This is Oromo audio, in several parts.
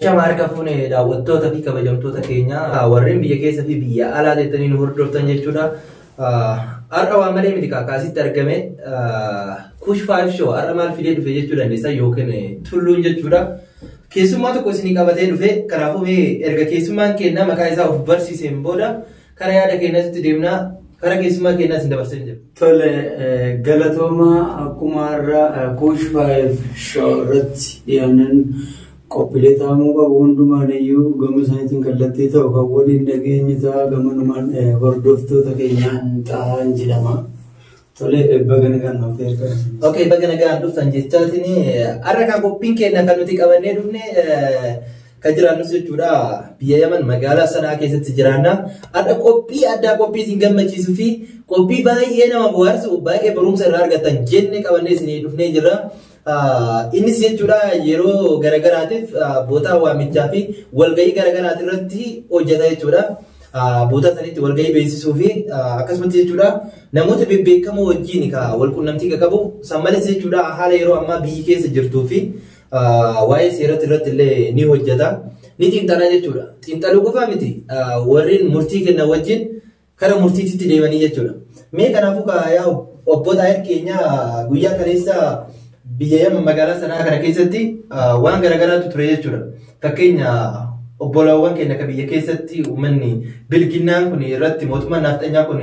Shama harka fuune daawwattoota fi kabajamtoota keenya warreen biyya keessa fi biyya alaa jettanii nu hordoftan jechuudha. Har'a waa malee miti kaasitti argame Kush 5 Show har'a maal fidee dhufe jechuu dandeessa yookiin tulluun jechuudha. Keessummaa tokko isinii qabatee dhufe kanaafuu mee erga keessummaan keenya maqaa isaa of barsiiseen booda kara yaada keenyatti deemnaa kara keessummaa keenyaa isin dabarsee jira. Tole, galatoomaa. Akkuma har'a Kush 5 Show irratti dhiyaanan qophiilee taa'amuu qabu hundumaan iyyuu gama isaaniitiin kallattii ta'u kan waliin dhageenyi ta'a, gamanumaan hordoftoota keenyaan ta'an jedhama. Tole, baga nagaan nuuf ergaa. Okay, baga nagaan dhuftan jechaatiin har'a kan qophiin keenya kan nuti qabannee dhufne kan jiraannus jechuudha biyya Yaman magaalaa Sanaa keessatti jiraanna. Har'a qophii addaa, qophii isin gammachiisuu fi qophii baay'ee nama bohaarsu, baay'ee barumsa irraa argattan jenne qabannee isinii dhufnee jirra. Innis jechuudha yeroo garagaraatiif bootaa waamichaa fi walgahii garagaraati irratti hojjeta jechuudha. Bootaa sanitti walgahii beeksisuu fi akkasumatti jechuudha namoota bebbeekamoo wajjin ka walqunnamtii qabu. San malees jechuudha haala yeroo ammaa biyyi keessa jirtuu fi waa'ee seeratti irratti illee ni hojjeta. Ni xiinxalaa jechuudha. Xiinxaluu qofaa miti, warreen murtii kennan wajjin kara murtiitti deemanii jechuudha. Mee kanaafuu yaa obbo Xaayir keenya, guyyaa kaleessa biyya Yaman magaalaa Sanaa kana keessatti waan garagaraatu ture jechuudha. Fakkeenya obbolaawwan keenya akka biyya keessatti uummanni bilginnaan kun irratti mootummaan nafxanyaa kun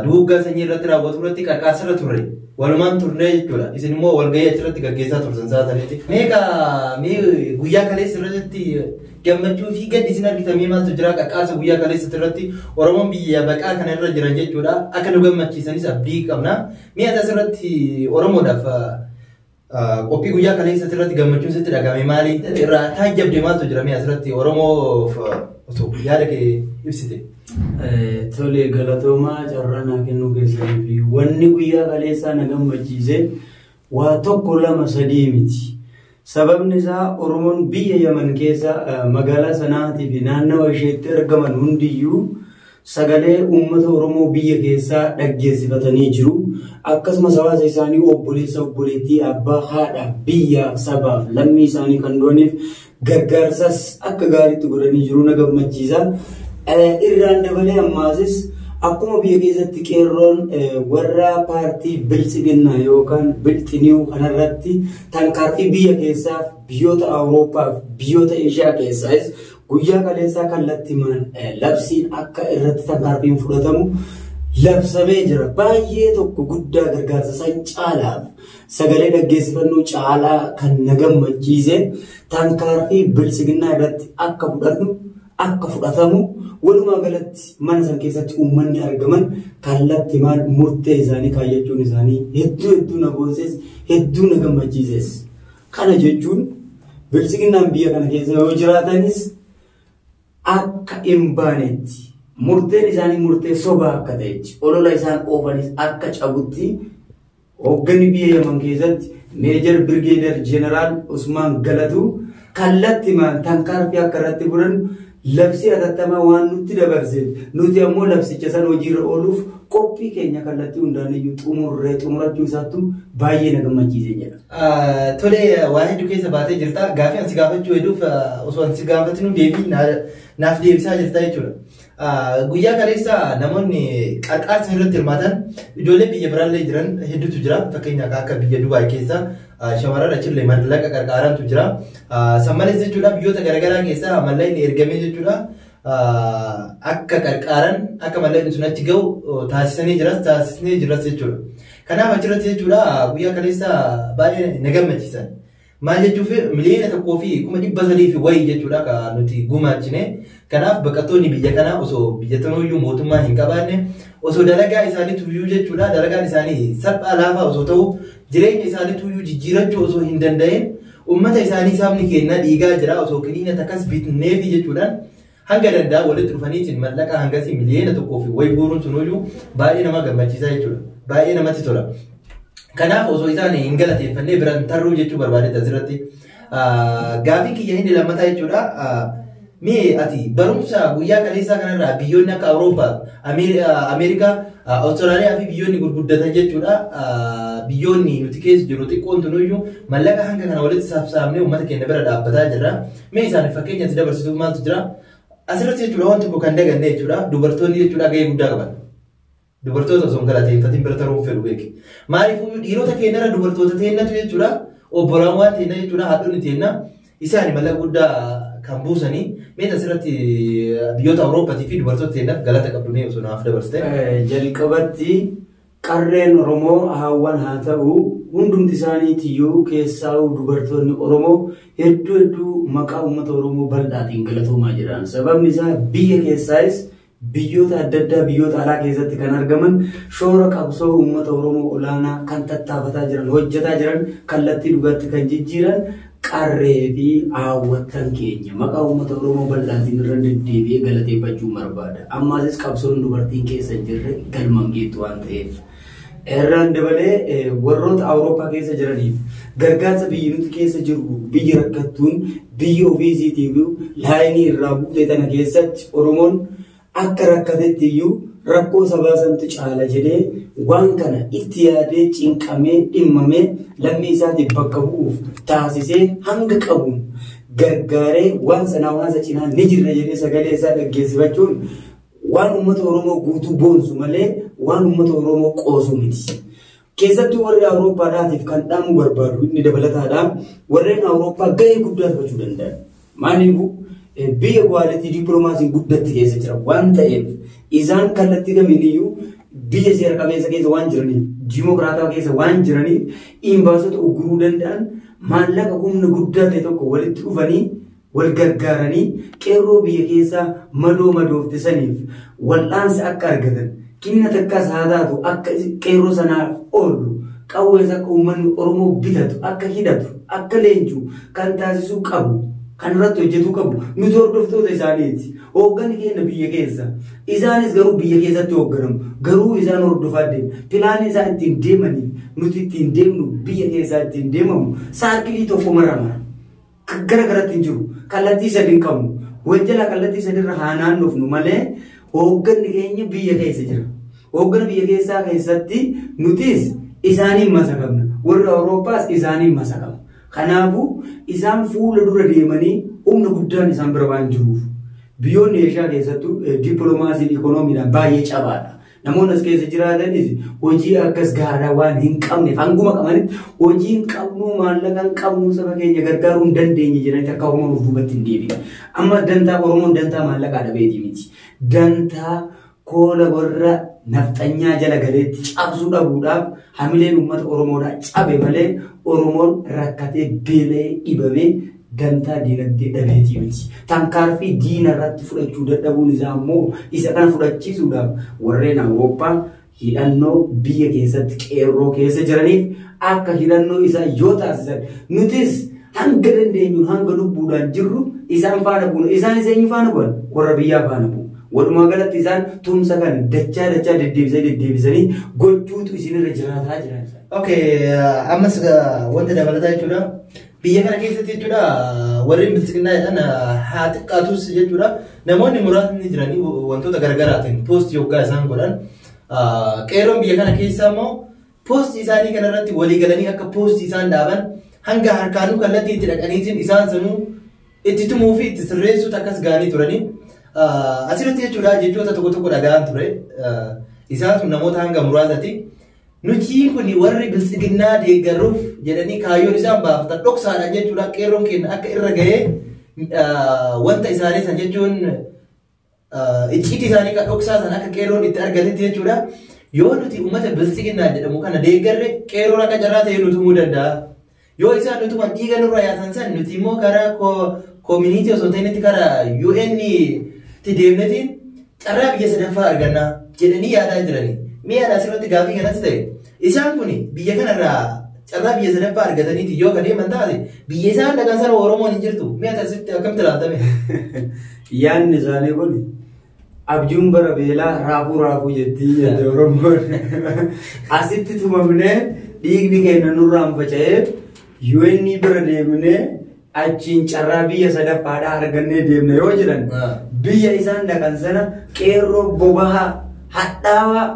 duuggaa sanyii irratti raawwatu irratti qarqaarsarra turre. Walumaan turre jechuudha. Isin immoo walgahii achirratti gaggeessaa turtan sa'a sanitti. Mee guyyaa kaleessa irratti gammachuu fi gaddi isin argitan maaltu jira? Qarqaarsa guyyaa kaleessa irratti Oromoon biyya baqaa kana irra jiran jechuudha. Akka nu gammachiisanis abdii qabna. Mee ati asirratti Oromoodhaaf qophii guyyaa kaleessa irratti gammachuun sitti dhagahame maali? Irraa taajjabde maaltu jira? Mee asirratti Oromoof osoo yaada kee ibsite. Tole, galatoomaa carraa naa kennuu keessanii fi wanni guyyaa kaleessaa na gammachiise waa tokko, lama, sadii miti. Sababni isaa Oromoon biyya Yaman keessa magaalaa Sanaatii fi naannawa isheetti argaman hundiyyuu sagalee uummata Oromoo biyya keessaa dhaggeessifatanii jiru. Akkasumas hawaasa isaanii, obboleessa, obboleettii, abbaa, haadha, biyya, sabaaf lammii isaanii kan du'aniif gargaarsas akka gaariitti godhanii jiru, na gammachiisa. Irraan dabalee ammaasis akkuma biyya keessatti qeerroon warra paartii biltsiginnaa yookaan bilxiniyuu kanarratti tarkaanfii biyya keessaaf biyyoota Awurooppaa fi biyyoota Eeshiyaa keessaas guyyaa kaleessaa kallattimaan labsiin akka irratti tarkaanfiin fudhatamu labsamee jira. Baay'ee tokko guddaa gargaarsa san caalaaf sagalee dhaggeessifannoo caalaa kan na gammachiise tarkaanfii biltsiginnaa irratti akka fudhannu, akka fudhatamu, walumaa galatti mana san keessatti uummanni argaman kallattimaan murtee isaanii kaayyachuun isaanii hedduu hedduu na boonses, hedduu na gammachiises. Kana jechuun biltsiginnaan biyya kana keessa yoo jiraatanis akka hin baanetti, murteen isaanii murtee sobaa akka ta'etti, olola isaan oofanis akka cabutti, hoogganni biyya Yaman keessatti Meejar Birgeedar Jeneraal Usmaan Galatuu kallattimaan tarkaanfii akka irratti fudhannu labsii hatattamaa waan nutti dabarseef, nuti ammoo labsicha san hojiirra ooluuf qophii keenya kallattii hundaan iyyuu xumurree xumurachuu isaattu baay'ee na gammachiise jedha. Tole, waa hedduu keessa baatee jirta. Gaafii ani si gaafachuu hedduuf osoo ani si gaafatinu deebii naaf deebisaa jirta jechuudha. Guyyaa kaleessa namoonni qarqaarsa irratti hirmaatan ijoollee biyya biraallee jiran hedduutu jira. Fakkeenyaaf akka biyya Dubaay keessa shamarran achillee mallaqa qarqaarantu jira. San malees jechuudha biyyoota garaagaraa keessa mallaqni ergamee jechuudha. Akka qarqaaran, akka mallaqni sun achi gahu taasisanii jiras, taasisnee jiras jechuudha. Kanaaf achirratti jechuudha guyyaa kaleessa baay'ee na gammachiisan. Maal jechuuf, 1,300,000 fi wayii jechuudha kan nuti gumaachine. Kanaaf baqattoonni biyya kanaa osoo biyya tanuyyuu mootummaa hin qabaanne, osoo dalagaa isaaniituyyuu jechuudha dalagaan isaanii salphaa laafaa osoo ta'u, jireenya isaaniituyyuu jijjiirachuu osoo hin danda'in, uummata isaanii sabni keenya dhiigaa jira, osoo kiniina takkas bitneefi jechuudhaan hanga danda'a walitti dhufaniitiin mallaqa hangasii 1,000,000 fi wayii guuruun sunuyyuu baay'ee nama gammachiisaa jechuudha. Baay'ee namatti tola. Kanaaf osoo isaan hin galateeffannee biraan tarruu jechuu barbaadetti asirratti. Gaafiin kiyya inni lammataa jechuudha. Mee ati barumsa guyyaa kaleessaa kanarraa biyyoonni akka Awurooppaa, Ameerikaa, Awustiraaliyaa fi biyyoonni gurguddatan jechuudha. Biyyoonni nuti keessa jiru xiqqoon tunuyyuu mallaqa hanga kana walitti saabsaabnee uummata keenya bira dhaabbataa jirra. Mee isaaniif fakkeenya ati dabarsituuf maaltu jira? Asirratti jechuudha wanti tokko kan daganne jechuudha. Dubartoonni jechuudha gahee guddaa qaban. Dubartoota osoo hin galateeffatin bira taruun fedhu beeki. Maaliifuu dhiirota keenyarra dubartoota teennatu jechuudha. Obbolaan waan teenna jechuudha. Haadhonni teenna isaani mallaqa guddaa kan buusanii mee asirratti biyyoota Awurooppaatii fi dubartoota teennaaf galata qabdu mee osoo naaf dabarsite. Jalqabatti qarreen Oromoo haawwan haa ta'u hundumti isaaniitiyyuu keessaa dubartoonni Oromoo hedduu hedduu maqaa uummata Oromoo bal'aatiin galatoomaa jiran. Sababni isaa biyya keessaayis biyyoota adda addaa biyyoota alaa keessatti kan argaman shoora qabsoo uummata Oromoo olaanaa kan tattaafataa jiran hojjetaa jiran kallattii dhugaatti kan jijjiiran qarree fi haawwattan keenya maqaa uummata Oromoo bal'aatiin irra deddeebi'ee galateeffachuu barbaada. Ammaasis qabsoon dubartiin keessa hin jirre galmaan geettu waan ta'eef. Irraan dabalee warroota Awurooppaa keessa jiraniif gargaarsa biyyi nuti keessa jirru biyyi rakkattuun biyya ofiisiitiif laayinii irraa buute tana keessatti Oromoon akka rakkatetti iyyuu rakkoo sabaa santu caala jedhee waan kana itti yaadee cinqamee dhimmamee lammii isaatiif bakka bu'uuf taasisee hanga qabuun gargaaree waan sana hawaasa cinaa ni jirra jedhee sagalee isaa dhaggeessifachuun waan uummata Oromoo guutuu boonsu malee waan uummata Oromoo qoosu miti. Keessattuu warri Awurooppaadhaatiif kan dhaamu barbaadu inni dabalataadhaan warreen Awurooppaa gahee guddaa taphachuu danda'an. Maaliifuu biyya kwaalitii dippiloomaasiin guddatti keessa jira waan ta'eef isaan kallattii kamiiniyyuu biyya seera qabeessa keessa waan jiraniif diimokiraataa keessa waan jiraniif imbaasota ugguruu danda'an maallaqa humna guddaa ta'e tokko walitti dhufanii wal gargaaranii qeerroo biyya keessaa madoo madoofte saniif wal'aansa akka argatan kinna takkas haa taatu akka qeerroo sanaaf oolu qawwees akka uummanni Oromoo bitatu akka hidhatu akka leenju kan taasisuu qabu. Kan irratti hojjetuu qabu nuti hordoftoota isaaniiti. Hoogganni keenya biyya keessa. Isaanis garuu biyya keessatti hoogganamu. Garuu isaan hordofaa deemu. Pilaanii isaan ittiin deemaniif nuti ittiin deemnu biyya keessaa ittiin deemamu saarkilii tokko mara mara. Gara garatti hin jiru. Kallattii sadi hin qabnu. Wanjalaa kallattii sadirra haa naannofnu malee hoogganni keenya biyya keessa jira. Hooggana biyya keessaa keessatti nutis isaaniin masakamna. Warri Awurooppaas isaaniin masakama. Kanaafuu isaan fuula dura deemanii humna guddaan isaan bira waan jiruuf biyyoonni Eeshiyaa keessattuu dippiloomaasiin ikoonomiidhaan baay'ee cabaadha. Namoonni as keessa jiraatanis hojii akkas gaarii waan hin qabneef hanguma qabanitti hojii hin qabnu maallaqa hin qabnu saba keenya gargaaruu hin dandeenye jedhanii akka Oromoon of duubatti hin deebiin. Amma dantaa Oromoon dantaa maallaqaa dhabeetii miti. Dantaa koola warra nafxanyaa jala galeetti cabsuu dhabuudhaaf hamileen uummata Oromoodhaa cabe malee Oromoon rakkatee beela'ee dhibamee dantaa diinagdee dhabeetii miti. Tankaarfii diina irratti fudhachuu dadhabuun isaa immoo isa kana fudhachiisuudhaaf warreen Awurooppaa hidhannoo biyya keessatti qeerroo keessa jiraniif akka hidhannoo isaa yoo taasisan nutis hanga dandeenyuun hanga lubbuudhaan jirru isaan faana bu'u. Isaanis eenyu faana bu'an? Warra biyyaa faana bu'u. Walumaa galatti isaan tumsa kan dachaa dachaa deddeebisanii gochuutu isinirra jiraataa jiran. Okay, ammas wanta dabalataa jechuudha. Biyya kana keessatti jechuudha warreen bilchiginaa jedhan haa xiqqaatus jechuudha. Namoonni muraasni jiranii wantoota garaagaraatiin poostii hoggaa isaan godhan. Qeerroon biyya kana keessaa immoo poostii isaanii kanarratti walii galanii akka poostii isaan dhaaban hanga harkaanuu kallattii itti dhaqaniitiin isaan sanuu itti tumuu fi itti sirreessuutu akkas ga'anii turanii. Asirratti jechuudha jechoota tokko tokko dhaga'an ture. Isaan sun namoota hanga muraasaati. Nuti kun warri bilchiginnaa deeggaruuf jedhanii kaayyoon isaan baafatan dhoksaadhaan jechuudha. Qeerroon keenya akka irra gahee wanta isaanii san jechuun icciitii isaanii kan dhoksaa san akka qeerroon itti argatetti jechuudha. Yoo nuti uummata bilchiginnaa jedhamu kana deeggarre qeerroon akka carraa ta'e nu tumuu danda'a. Yoo isaan nu tuman dhiiga nurra yaasan san nuti immoo karaa koomunitii osoo hin ta'initti karaa UN itti deemnetiin carraa biyya sadaffaa arganna jedhanii yaadaa jirani. Mee yaada asirratti gaafii kanas ta'e isaan kun biyya kanarraa carraa biyya sadaffaa argataniiti yoo kan deeman taate biyya isaan dhaqan sana Oromoon hin jirtu. Mee asitti akkamitti ilaaltame? Yaadni isaanii kun abjuun bara beelaa raafuu raafuu jettii jette Oromoon. Asitti tumamnee dhiigni keenya nurraan faca'ee UN bira deemnee Achiin carraa biyya sadaffaadhaa argannee deemna yoo jedhan, biyya isaan dhaqan sana qeerroo boba'aa hadhaawaa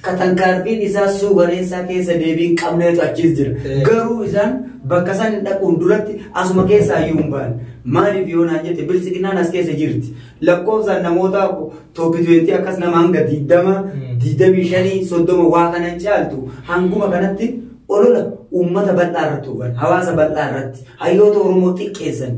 katankaarfiin isaa suuganeessaa keessa deebiin qabneetu achis jira. Garuu isaan bakka isaan dhaquun duratti asuma keessaa iyyuu hin ba'an. Maaliif yoo naan jette, biltsiginnaan as keessa jirti. Lakkoofsaan namoota top 20 akkas nama hanga 20, 25, 30 waa kanan caaltu hanguma kanatti olola uummata bal'aa irratti huban, hawaasa bal'aa irratti hayyoota Oromoo xiqqeessan.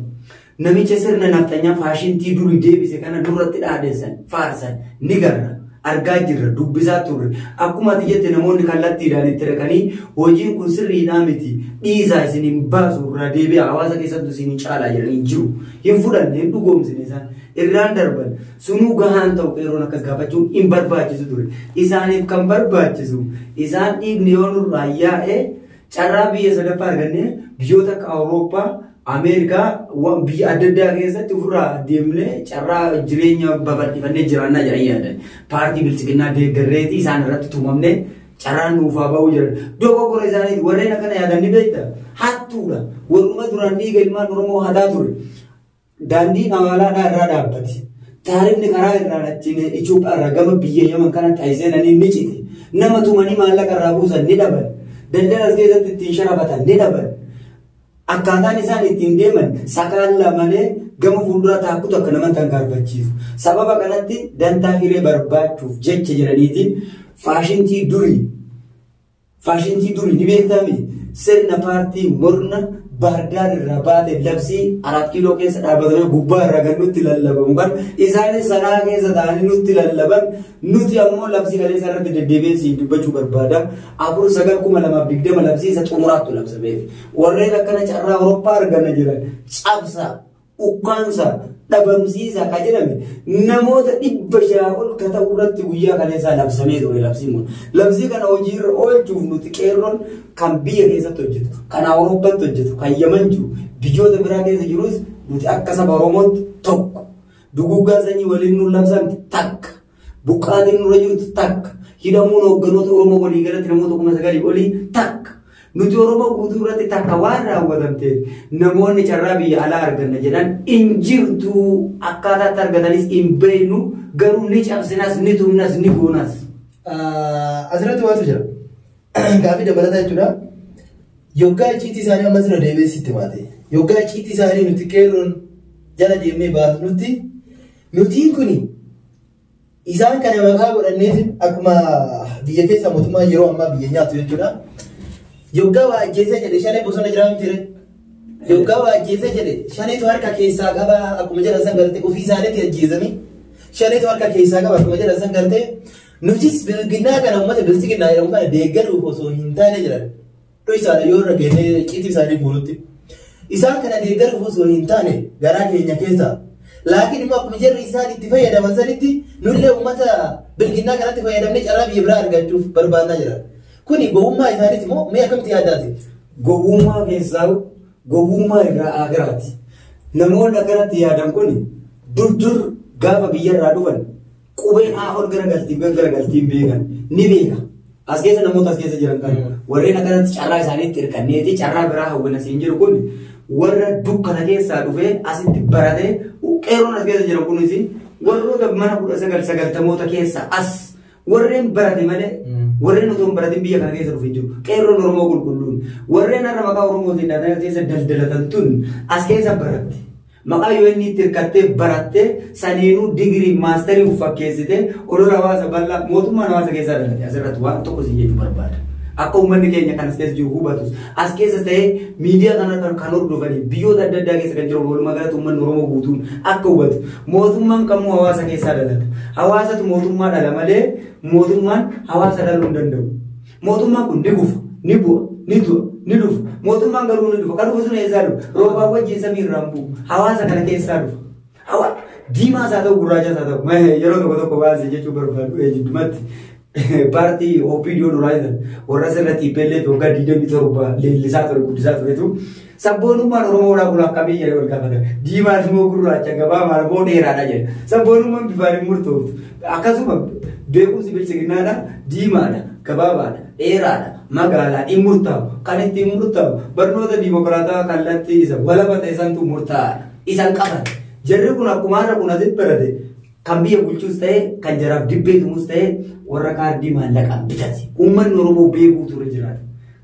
Namicha sirna nafxanyaa faashintii durii deebise kana duratti dhaadessan, faarsan ni garra. Argaa jirra, dubbisaa turre. Akkuma ati jette, namoonni kallattiidhaan itti dhaqanii hojiin kun sirriidhaa miti, dhiisaa, isin hin baasu, irraa deebi'a, hawaasa keessattuu isin hin caalaa jedhanii jiru. Hin fudhanne, hin dhugoomsine, isaan irraan darban. Sunuu gahaan ta'u, qeerroon akkas gaafachuun hin barbaachisu ture. Isaaniif kan barbaachisu isaan dhiigni yoo nurraa yaa'e carraa biyya sadaffaa argannee biyyoota akka Awurooppaa, Ameerikaa, biyya adda addaa keessatti ofirraa deemnee carraa jireenya babal'ifannee jiraannaa jedhanii yaadan. Paartii bilchiginnaa deeggarreetii isaan irratti tumamnee carraan nuufaa bahuu jiran. Dogoggora isaaniiti warreen akkana yaadan ni beekta. Hattuudha. Warruma duraan dhiiga ilmaan Oromoo hataa ture. Daandiin Awaalaadhaa irraa dhaabbate. Taarifni karaa irraan achiin Itoophiyaa irraa gama biyya Yaman kana taasisanii ni cite. Nama tumanii maallaqa irraa buusan ni dhaban. Daldala as keessatti ittiin sharafatan ni dhaban. Akkaataan isaan ittiin deeman sakaallaa malee gama fuuldura taakkutu akka nama tankaarfachiisu. Sababa kanatti dantaa hiree barbaachuuf jecha jedhaniitiin faashintii durii ni beektami, sirna paartii murna Baardaar irraa baate, labsii 4 Kiiloo keessa dhaabbatanii gubbaa irraa kan nutti lallabamu kan isaanis Sanaa keessa ta'anii nutti lallaban, nuti ammoo labsii kaleessa irratti deddeebi'ee dubbachuu barbaada. 4/9/2020 labsii isa xumuraattu labsameef. Warreen akkana carraa Awurooppaa arganna jiran cabsa, ukkaansa, dhabamsiisa ka jedhame namoota 600 ol ka ta'u irratti guyyaa kaleessaa labsamee ture labsiin kun. Labsii kana hojiirra oolchuuf nuti qeerroon kan biyya keessatti hojjetu, kan Awurooppaatti hojjetu, kan Yaman jiru, biyyoota biraa keessa jirus nuti akka saba Oromootti tokko. Duguuggaa sanyii waliin nu labsamte takka. Buqqaatiin nurra jirtu takka. Hidhamuun hoogganoota Oromoo walii galatti namoota 9,000 olii takka. Nuti Oromoo guutuu irratti takka waan raawwatamteef namoonni carraa biyya alaa arganna jedhan hin jirtu, akkaataatti argatanis hin beeknu, garuu ni cabsinas, ni tumnas, ni goonas. Asirratti waantu jira. Gaaffii dabalataa jechuudha. Yoggaa icciitii isaanii ammas irra deebi'ee sitti maate. Yoggaa icciitii isaanii nuti qeerroon jala deemnee baasnutti, nutiin kuni isaan kana maqaa godhanneetiin akkuma biyya keessa mootummaa yeroo ammaa biyya nyaatu jechuudha. Yoggaa waa ajjeesee jedhe shanee bosona jiraa miti ree. Yoggaa waa ajjeesee jedhe shaneetu harka keessaa qaba akkuma jedhan san gartee, ofii isaaniitti ajjeesanii shaneetu harka keessaa qaba akkuma jedhan san gartee, nutis bilginnaa kana, uummata bilchiginnaa jedhamu kana deeggaruuf osoo hin taane jedhan. Dho'isaadha yoo irra geenyee icciitii isaanii fuulutti. Isaan kana deeggaruuf osoo hin taane garaa keenya keessa. Laakiin immoo akkuma jarri isaan itti fayyadaman sanitti nullee uummata bilginnaa kanatti fayyadamnee carraa biyya biraa argachuuf barbaannaa jiran. Kuni gowwummaa isaaniiti moo mee akkamitti yaaddaati? Gowwummaa keessaa gowwummaa irraa agiraati. Namoonni akkanatti yaadan kun dur dur gaafa biyyarraa dhufan qubeen haa ol garagaltii garagaltiin beekan ni beeka. As keessa namoota as keessa jiran kan warreen akkanatti carraa isaaniitti hirkanneeti carraa biraa hawwana siin jiru kun warra dukkana keessaa dhufee asitti baratee, qeerroon as keessa jiran kunis warroota mana 1990moota keessa as warreen barate malee warreen otoo hin baratin biyya kana keessa dhufe jiru. Qeerroon Oromoo qulqulluun warreen har'a maqaa Oromootiin dhaadanii keessa daldalatan tun as keessa baratte. Maqaa yoo inni itti hirkattee barattee saniinuu digirii maasterii uf fakkeessitee olola hawaasa bal'aa, mootummaan hawaasa keessaa dhalate. Asirratti waan tokko si jechuu barbaada. Akka uummanni keenya kan as keessa jiru hubatus, as keessa ta'ee miidiyaa kana kan hordofanii biyyoota adda addaa keessa kan jiran, walumaa galatti uummanni Oromoo guutuun akka hubatu, mootummaan kamuu hawaasa keessaa dhalata. Hawaasatu mootummaa dhala malee mootummaan hawaasa dhaluu hin danda'u. Mootummaan kun ni kufa, ni bu'a, ni du'a, ni dhufa. Mootummaan garuu ni dhufa. Kan dhufu sun eessaa dhufa? Roobaa wajjin samii irraan bu'u. Hawaasa kana keessaa dhufa. Diimaas haa ta'u, gurraachas haa ta'u, yeroo tokko tokko baasee jechuu barbaadu jiddumatti. Paartii OPDO duraa jedhan warra sirna TPLF waggaa 27 leellisaa ture, guddisaa turetu sabboonummaan Oromoodhaa kun akkamii jedhee wal gaafatan. Diimaan immoo gurraacha, gabaabaa immoo dheeraadha jedhe. Sabboonummaan bifaan hin murtooftu. Akkasuma beekumsi bilchiginnaadha, diimaadha. Gabaabaadha, dheeraadha, magaalaa hin murtaa'u. Kan ittiin murtaa'u barnoota diimokiraataa kallattii isa walaba ta'e santu murtaa'aadha. Isan qaban. Jarri kun akkuma har'a kun asitti barate kan biyya bulchus ta'e kan jaraaf dibbee tumus ta'e warra kaardii maallaqaan bitate. Uummanni Oromoo beekuu ture jiraata.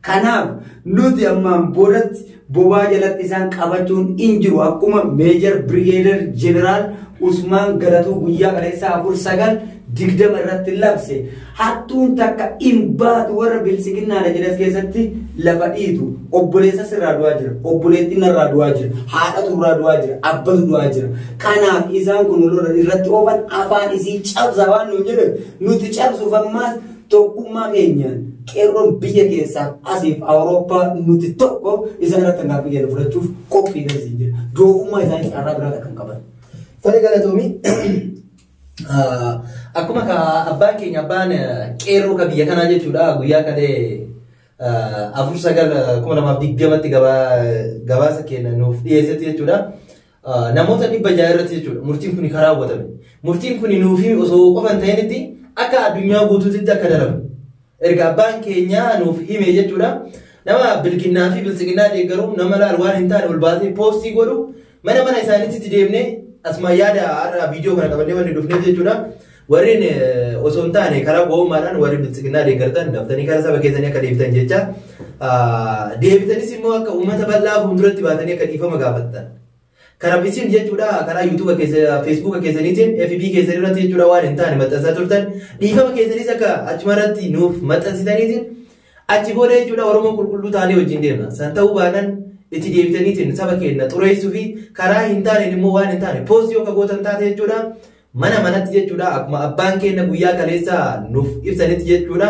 Kanaaf nuti ammaan boodatti bobaa jalatti isaan qabachuun hin jiru. Akkuma Meejar Birigeedar Jeneraal Usmaan Galatuu guyyaa kaleessaa 4/9/20 irratti labse. Hattuun takka hin baatu warra bilisiginnaadha jedhas keessatti lafa dhiitu. Obboleessa sirraa du'aa jira. Obboleettiin irraa du'aa jira. Haadhatu irraa du'aa jira. Abbatu du'aa jira. Kanaaf isaan kun lola irratti oofan afaan isii cabsa waan nuun jedhan nuti cabsuuf ammaas tokkummaa keenyaan qeerroon biyya keessaa asiif Awurooppaa nuti tokko isaan irratti gaaffii keenya fudhachuuf qophii keessa jira. Doofummaa isaanii carraa biraa kan qaban. Tole galatoomii. Akkuma ka abbaan keenya abbaan qeerroo ka biyya kanaa jechuudha guyyaa kalee 4/9/2020tti gabaasa keenya nuuf dhiyeessetti jechuudha. Namoota 600 irratti jechuudha murtiin kun karaa raawwatame. Murtiin kun nuufi osoo qofa hin ta'initti akka addunyaa guutuutti akka dalagu. Erga abbaan keenya nuuf hime jechuudha. Nama bilginnaa fi bilisiginnaa deeggaruu nama laal waan hin taane ol baasee poostii godhu mana mana isaaniitti deemnee asuma yaada har'a viidiyoo kana qabannee wanni dhufneef jechuudha. Warreen osoo hin taane karaa gowwummaadhaan warri bilisiginnaa deeggartan daftanii karaa saba keessanii akka deebitan jecha. Deebitanis immoo akka uummata bal'aa fuulduratti baatanii akka dhiifama gaafattan. Karaa isin jechuudha karaa yuutuuba keessa feesbuuka keessaniitiin FB keessanii irratti jechuudha waan hin taane maxxansaa turtan dhiifama keessanis akka achuma irratti nuuf maxxansitaniitiin achi booda jechuudha Oromoo qulqulluu taanee wajjin deemna. San ta'uu baanaan itti deebitaniitiin saba keenya xureessuu fi karaa hin taaneen immoo waan hin taane poostii yoo gootan taate jechuudha mana manatti jechuudha akkuma abbaan keenya guyyaa kaleessaa nuuf ibsanitti jechuudha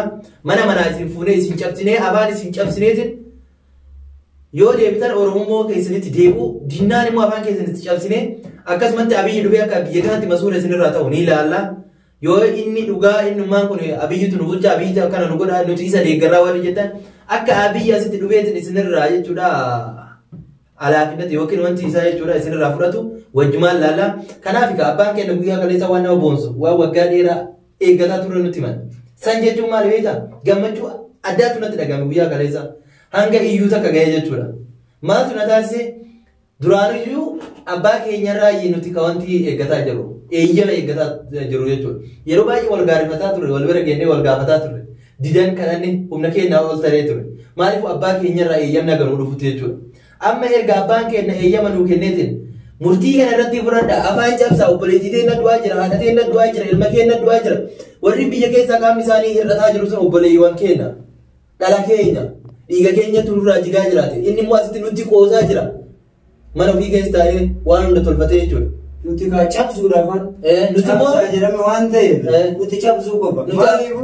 mana manaa isin fuunee isin cabsinee afaan isin cabsineetiin yoo deebitan Oromoo keessanitti deebi'u dinnaan immoo afaan keessanitti cabsinee akkasumatti Abiyyi dhufee akka biyya kanatti masuura isinirraa ta'u ni ilaalla. Yoo inni dhugaa innummaan kun Abiyyitu nu bulcha Abiyyitu akkana nu godha nuti isa deeggarraa warri jettan akka Abiyyi asitti dhufeetiin isinirraa jechuudha alaafinnati yookiin wanti isaa jechuudha isinirraa fudhatu wajjumaan laalla. Kanaaf egaa abbaan keenya guyyaa kaleessa waan nama boonsu waan waggaa dheeraa eeggataa ture nutti himan. San jechuun maal beektaa? Gammachuu addaatu natti dhagahame guyyaa kaleessa. Hanga iyyuu takka ga'ee jechuudha. Maaltu na taasise? Duraanuyyuu abbaa keenyarraa nuti ka wanti eeggataa jiru. Eeyyama eeggataa jiru jechuudha. Yeroo baay'ee wal gaarifataa turre, wal bira geennee wal gaafataa turre. Didan kadhanne humna keenyaa ol taree ture. Maaliif abbaa keenyarraa eeyyamni haga nuu dhufutti jechuudha. Amma erga abbaan keenya eeyyama nuu kenneetiin murtii kana irratti fudhadha afaan cabsaa obboleettii teenya du'aa jira haadha teenya du'aa jira ilma keenya du'aa jira warri biyya keessaa qaamni isaanii hir'ataa jiru sun obboleeyyiiwwan keenya dhala keenya dhiiga keenyatu nurraa jigaa jiraate inni immoo asitti nutti qoosaa jira mana ofii keessa taa'ee waan hunda tolfatee jechuudha. Nuti kaa cabsuudhaaf Nuti immoo cabsaa jedhame waan ta'eef nuti cabsuu qofa. Maaliif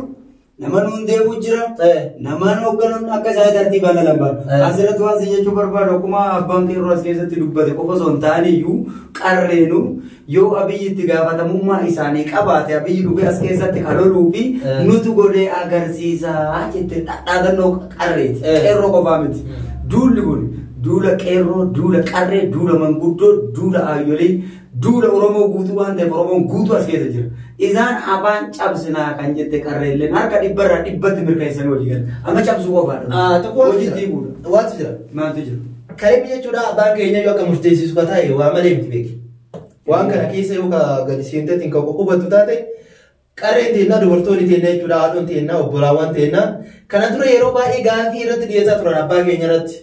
nama nuun deemu jira nama nu hoogganuun akka isaa tartiibaan lalaan. Asirratti waan si jechuu barbaadu akkuma abbaan qeerroo as keessatti dubbate qofa osoo hin taane iyyuu qarreenu yoo Abiyyi itti gaafatamummaa isaanii qabaate Abiyyi dhufee as keessatti kan loluu fi nuti godhee agarsiisaa jette dhaadannoo qarreeti. Qeerroo qofaa miti. Duulli kun duula qeerroo, duula qarree, duula manguddoo, duula aayyolee, duula Oromoo guutuu waan ta'eef Oromoon guutuu as keessa jira. Isaan afaan cabsinaa kan jette qarreelleen harka dhibbarraa dhibbatti mirkaneessanii hojii galan. Amma cabsuu qofaadha. Tokko waatu Hojiitti jira. hiikuudha. Waatu jira. Maaltu jira? Kareemni jechuudha abbaan keenya yoo akka murteessisu ka ta'e waa malee miti beeki. Waan kana keessa yoo ka gadi seenteetiin kan hubattu taate qarreen teennaa dubartoonni teennaa jechuudha haadhoon teennaa obbolaawwan teennaa kana dura yeroo baay'ee gaafii irratti dhiyeessaa turan abbaa keenya irratti.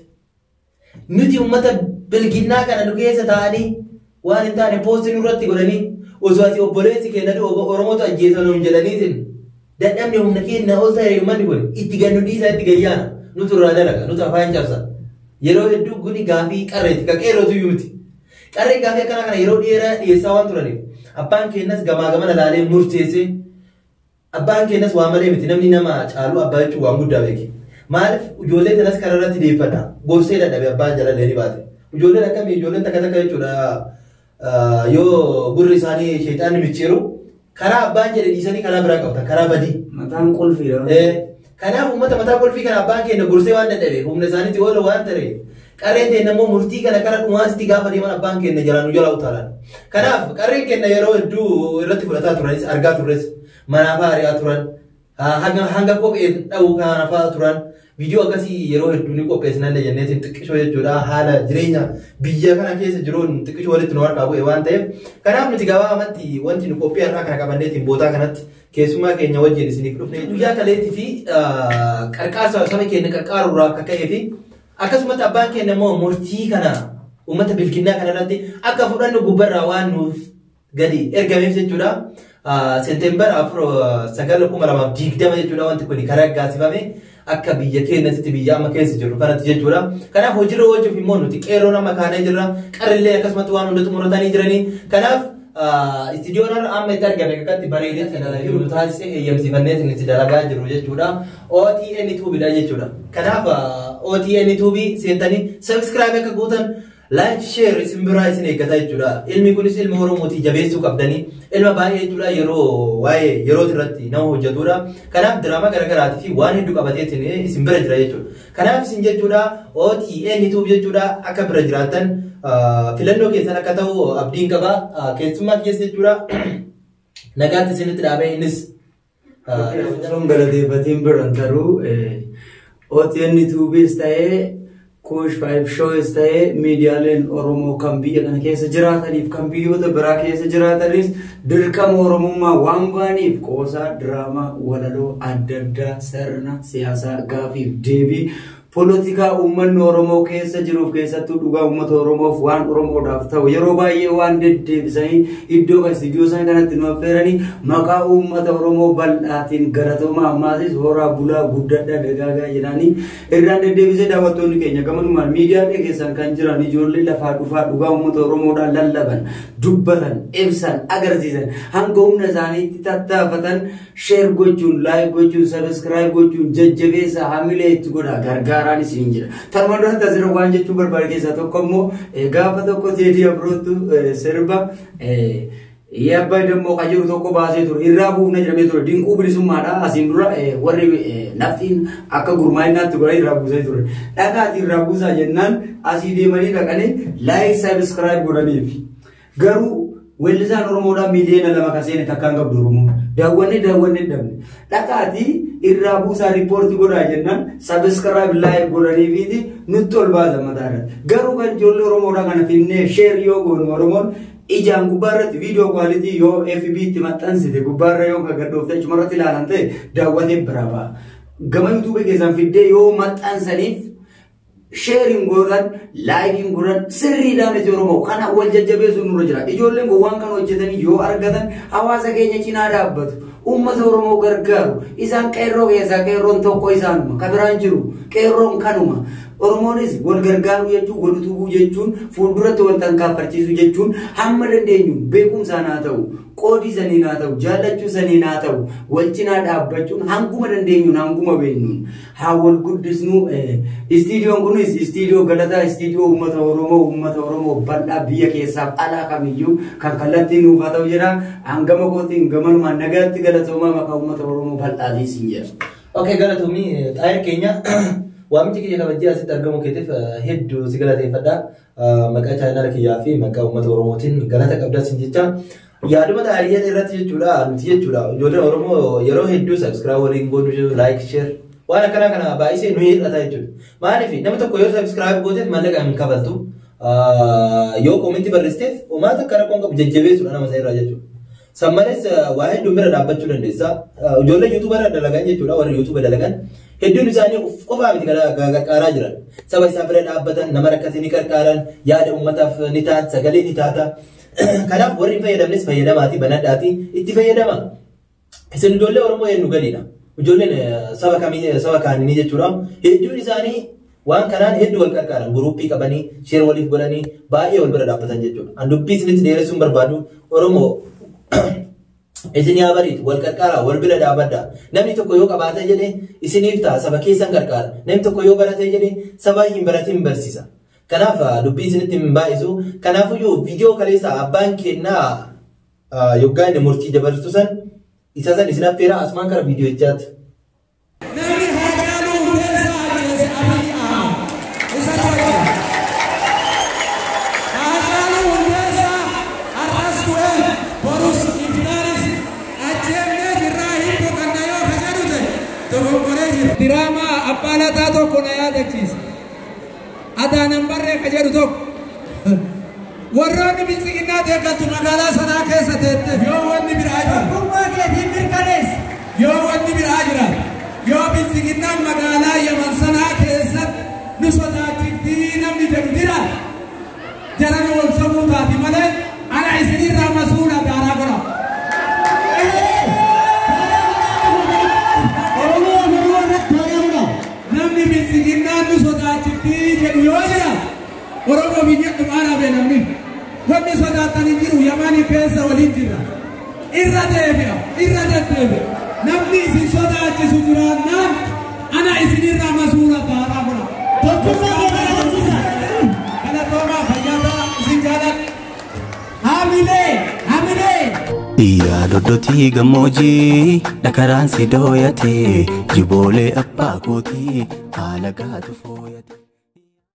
Nuti uummata bilginnaa kana nu keessa taa'anii waan hin taane poostii nurratti godhanii osoo asii obboleessi keenya Oromootu ajjeesan nuun jedhaniitiin dadhabni humna keenya ol ta'e uummanni kun itti gannu dhiisaa itti gayyaana nutu irraa dalaga nutu afaan cabsa. Yeroo hedduu kuni gaafii qarreeti ka qeerrootu iyyuu miti. Qarreen gaafii akkanaa kana yeroo dheeraa dhiyeessaa waan turaniif abbaan keenyas gamaa gamana laalee murteessee abbaan keenyas waa malee miti namni nama caalu abbaa jechuun waan guddaa beeki. Maaliif ijoollee tanas karaa irratti deeffadha gorsee dadhabe abbaan jala ni baate. Ijoolleen akkamii ijoolleen takka takka jechuudha yoo gurri isaanii sheexaanni micciiru karaa abbaan jedhe dhiisanii karaa biraa qabatan karaa badii. Mataan qulfiidha. Kanaaf uummata mataa qulfii kana abbaan keenya gorsee waan dadhabe humna isaaniitti oolu waan ta'eef qarreen teenya immoo murtii kana karaa dhumaasitti gaafa deeman abbaan keenya jalaan nu jala utaalan. Kanaaf qarreen keenya yeroo hedduu irratti fudhataa turanis argaa turres manaafaa ari'aa turan Hanga kophee dha'uu kana fa'aa turan viidiyoo akkasii yeroo hedduu ni qopheessinallee jenneetiin xiqqishoo jechuudha. Haala jireenya biyya kana keessa jiruun xiqqishoo walitti nu harkaa bu'e waan ta'eef, kanaaf nuti gabaabumatti wanti nu qophii har'aa kana qabanneetiin bootaa kanatti keessummaa keenya wajjin isiniif dhufne guyyaa kaleetii fi qarqaarsa saba keenya qarqaaruurraa akka ka'ee fi akkasumatti abbaan keenya immoo murtii kana uummata bilkinnaa kana irratti akka fudhannu gubbarraa waan nuuf gadi ergameef jechuudha. Seepteembar 4/9/2020 jechuudha wanti kun karaa gaasifame akka biyya keenyatti biyya amma keessa jirru kanatti jechuudha. Kanaaf hojiirra oolchuuf immoo nuti qeerroon amma kaanee jirra. Qarrillee akkasumatti waan hunda xumuratanii jiranii. Kanaaf istiidiyoon har'a amma itti argame akkatti bareedee kan jiru taasisee heeyyamsiifannee itti dalagaa jirru jechuudha. OTN Tubeidha jechuudha. Kanaaf OTN Tube seentanii subscribe akka gootan, like, share isin biraa isin eeggata jechuudha. Ilmi kunis ilma Oromootii, jabeessuu qabdanii, ilma baay'ee jechuudha yeroo waa'ee yeroo irratti nama hojjetudha. Kanaaf diraamaa garaagaraatii fi waan hedduu qabatee isin bira jira jechuudha. Kanaaf isin jechuudha OTN Tube jechuudha akka bira jiraattan filannoo keessan akka ta'u abdiin qaba. Keessummaa keessa jechuudha nagaatti isinitti dhaabee innis. Osoon galateeffatiin biran taruu, OTN Tubeis ta'ee Kuush 5 Shows ta'ee miidiyaaleen Oromoo kan biyya kana keessa jiraataniif kan biyyoota biraa keessa jiraatanis dirqama Oromummaa waan ba'aniif qoosaa, diraamaa, walaloo adda addaa, sirna siyaasaa, gaafiif deebii poolitikaa uummanni Oromoo keessa jiruuf, keessattuu dhugaa uummata Oromoof waan Oromoodhaaf ta'u yeroo baay'ee waan deddeebisanii iddoo kan istiidiyoo isaan kanatti nu affeeranii maqaa uummata Oromoo bal'aatiin galatooma. Ammaasis horaa bulaa, guddadhaa, dagaagaa jedhanii irraan deddeebisee daawwattoonni keenya gamanumaan miidiyaalee keessan kan jiran ijoollee lafaa dhufaa dhugaa uummata Oromoodhaan lallaban, dubbatan, ibsan, agarsiisan, hanga humna isaaniitti tattaafatan share gochuun, like gochuun, subscribe gochuun jajjabeessa, hamilee itti godhaa, gargaaraan isiniin jira. Tarmaan duratti asirra waan jechuu barbaade keessaa tokko immoo gaafa tokko Teedii Afrootu sirba Yabbaa dammoo kan jiru tokko baasee ture. Irraa buufna jedhamee ture. Dinquu bilisummaadha. Asiin dura warri naftiin akka gurmaa'inaatti godhan irraa buusee ture. Dhagaati irraa buusaa jennaan asii deemanii dhaqanii like, subscribe godhaniif. Garuu weellisaan Oromoodhaa 2 miiliyoona kan seene takkaan qabdu Oromoo. Daawwannee daawwannee dhabne. Dhaqaatii irraa buusaa, report godhaa jennaan subscribe, like godhaniifiiti nutti ol baasan mataa irratti. Garuu kan ijoollee Oromoodhaa kana finnee share yoo goonu, Oromoon ijaan gubbaarratti viidiyoo quality yoo FB itti maxxansite gubbaarra yoo gadhoofte achumarratti ilaalan ta'e daawwatee biraa ba'a. Gama YouTube keessan fiddee yoo maxxansaniif shareiin godhan, likeiin godhan sirriidhaan miti. Oromoo kana wal jajjabeessuun nurra jira. Ijoolleen kun waan kana hojjetanii yoo argatan hawaasa keenya cinaa dhaabbatu. Uummata Oromoo gargaaru. Isaan qeerroo keessaa qeerroon tokko isaanuma. Kan biraan jiru qeerroon kanuma. Oromoonis wal gargaaruu jechuun, wal utubuu jechuun, fuulduratti wal tarkaanfachiisuu jechuun, hamma dandeenyu beekumsaan haa ta'u, qoodii saniin haa ta'u, jaallachuu saniin haa ta'u, wal cinaa dhaabbachuun hanguma dandeenyuun hanguma beeknuun haa wal guddisnu. Istiidiyoon kunis istiidiyoo galataa, istiidiyoo uummata Oromoo, uummata Oromoo bal'aa biyya keessaaf alaa kamiyyuu kan kallattii nuuf haa ta'u jedha. Hangama kootiin gamanumaan nagaatti, galatoomaa, maqaa uummata Oromoo bal'aatiin siin jedha. Okay, galatoomii xaayir keenya, waamichi kiyya kabajjee asitti argamu keetiif hedduu si galateeffadha. Maqaa chaanaala kiyyaa fi maqaa uummata Oromootiin galata qabdaa sin jecha. Yaaduma xaayiriyyata irratti jechuudha nuti jechuudha ijoolleen Oromoo yeroo hedduu subscribe waliin goonu, like, share waan akkanaa kana baay'isee nu hir'ata jechuudha. Maaliif nama tokko yoo subscribe gooteef maallaqa hin kafaltu, yoo commentii barreessiteef homaa takka rakkoon qabu, jajjabeessuudha nama isa irraa jechuudha. San malees waa hedduun bira dhaabbachuu dandeessa. Ijoollee YouTubera dalagan jechuudha, warri YouTuba dalagan hedduun isaanii of qofaa miti qarqaaraa jiran. Saba isaa bira dhaabbatan, nama rakkate ni qarqaaran, yaada uummataaf ni ta'an, sagalee ni taata. Kanaaf warri hin fayyadamnes fayyadamaati, banadhaati itti fayyadama. Isin ijoollee Oromoo eenyu gadiidha. Ijoolleen saba kamii saba kaanii jechuudha. Hedduun isaanii waan kanaan hedduu wal qarqaaran, groupii qabanii share waliif godhanii baay'ee wal bira dhaabbatan jechuudha. An dubbii isinitti dheeressuun barbaadu, Oromoo isin yaa bariitu, wal qarqaaraa, wal bira dhaabbadha. Namni tokko yoo qabaate jedhee isiniif ta'a, saba keessan qarqaara. Namni tokko yoo barate jedhee saba hin baratin barsiisa. Kanaaf dubbii isinitti hin baay'isu. Kanaafuyyuu viidiyoo kaleessa abbaan kennaa yoggaa inni murtii dabarsu san isa san isin affeeraa asumaan kara viidiyoochaatti. Namni Haacaaluu Hundeessaa ajjeese Abiy Ahmad. Isa tolche. Haacaaluu Hundeessaa har'as du'e, borus iftaanis ajjeefnee jirraa hin boqanna yoo ka jedhu ta'e. Diraamaa abbaa lataa tokko na yaadachiisa. Adaanan barree ka jedhu tokko. Warroonni biltsiginnaa deeggartu magaalaa sanaa keessa teette yoo wanni biraa jira. Tokkummaa keetiin mirkaneessa. Yoo wanni biraa jira. Yoo biltsiginnaan magaalaa Yaman sanaa keessatti nu sodaachiftii namni jedhu jira. Jarana wal sobuu taati malee ana isinirraa masuudha daaraa godha. Oromoo Oromoo irratti daaraa godha. Namni biltsiginnaan nu sodaachiftii jedhu yoo jira. Oromoo biyya dhumaadhaa bee namni. Wanni sodaatan hin jiru Yamanii keessa waliin jirra. Irra deebi'a, irra deddeebi'a. Namni isin sodaachisu jiraannaan ana isinirraa masuura daaraa godha. Tokkummaa keetiin agarsiisa. Galatoomaa fayyaa isin jaaladha. Hamilee hamilee. Iyyaa doddotii gammoojjii dhakaraan si dooyate jiboolee abbaa kootii haala gaatu fooyate.